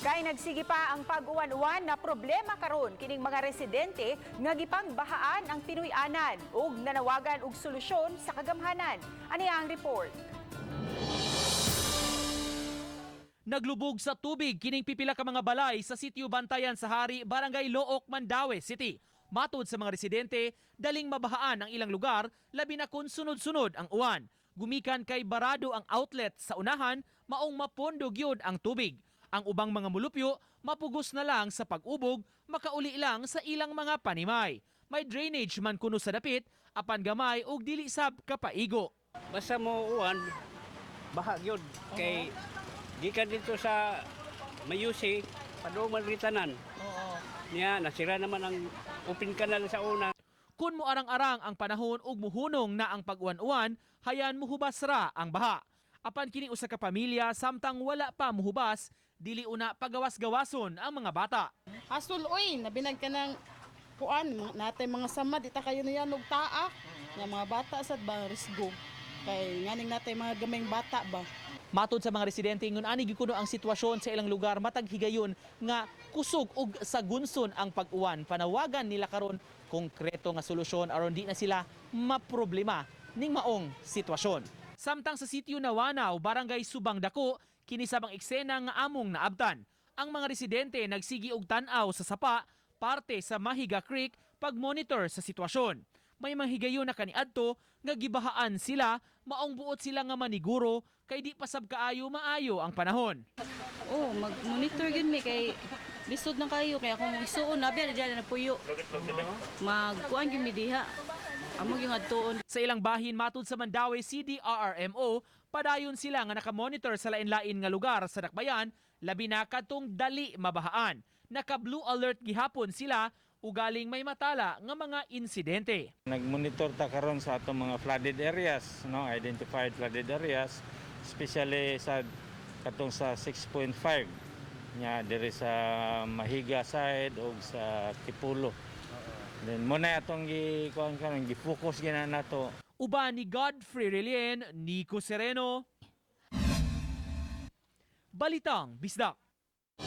Kay nagsige pa ang pag-uwan-uwan na problema karon kining mga residente nga gipangbahaan ang Pinoy-anan ug nanawagan og solusyon sa kagamhanan. Ani ang report. Naglubog sa tubig kining pipila ka mga balay sa sitio Bantayan sa Hari, Barangay Looc, Mandaue City. Matod sa mga residente, daling mabahaan ang ilang lugar, labi na kung sunod-sunod ang uwan. Gumikan kay barado ang outlet sa unahan, maong mapondo gyud ang tubig. Ang ubang mga mulupyo, mapugos na lang sa pag-ubog, makauli lang sa ilang mga panimay. May drainage man kuno sa dapit, apan gamay ug dili sab kapaigo. Basta mo uwan, baha gyud kay gikan dito sa Mayusi, padung man tanan. Niya nasira naman ang open canal sa una. Kung muarang-arang ang panahon ug muhunong na ang pag-uwan-uwan, hayan muhubas ra ang baha. Apan kini usa ka pamilya samtang wala pa muhubas, dili una pagawas-gawason ang mga bata. Hasol oy, nabinag ka ng kuan, natay mga sama, di ta kayo niya og taak. Nga mga bata sad ba risgo. Kay nganing natay mga gamayng bata ba. Matod sa mga residente, ingon ani gyud kuno ang sitwasyon sa ilang lugar matag higayon nga kusog ug sagunson ang pag-uwan. Panawagan nila karon konkreto nga solusyon aron di na sila maproblema ning maong sitwasyon. Samtang sa sitio Nawanaw, Barangay Subang Dako, kini sabang eksena nga among naabtan. Ang mga residente nagsigi og tan-aw sa sapa parte sa Mahiga Creek pag-monitor sa sitwasyon. May mga higayon na kaniadto nga gibahaan sila, maong buot sila nga maniguro kay di pa sab kaayo maayo ang panahon. Oh, mag-monitor gyud mi kay lisod na kayo kaya kung isuon na biya diyan na puyo. Magkuan gyud mi diha. Amo gyud adtuon. Sa ilang bahin matud sa Mandaue CDRRMO, padayon sila nga nakamonitor sa lain-lain nga lugar sa Dakbayan, labi na kadtong dali mabahaan. Naka-blue alert gihapon sila ugaling may matala nga mga insidente. Nagmonitor ta karon sa atong mga flooded areas, no, identified flooded areas, especially sa katong sa 6.5 nya diri sa Mahiga side o sa Tipulo. Then mo na atong gi kuan karon, gi-focus gina nato. Uban ni Godfrey Relien, Nico Sereno. Balitang Bisdak.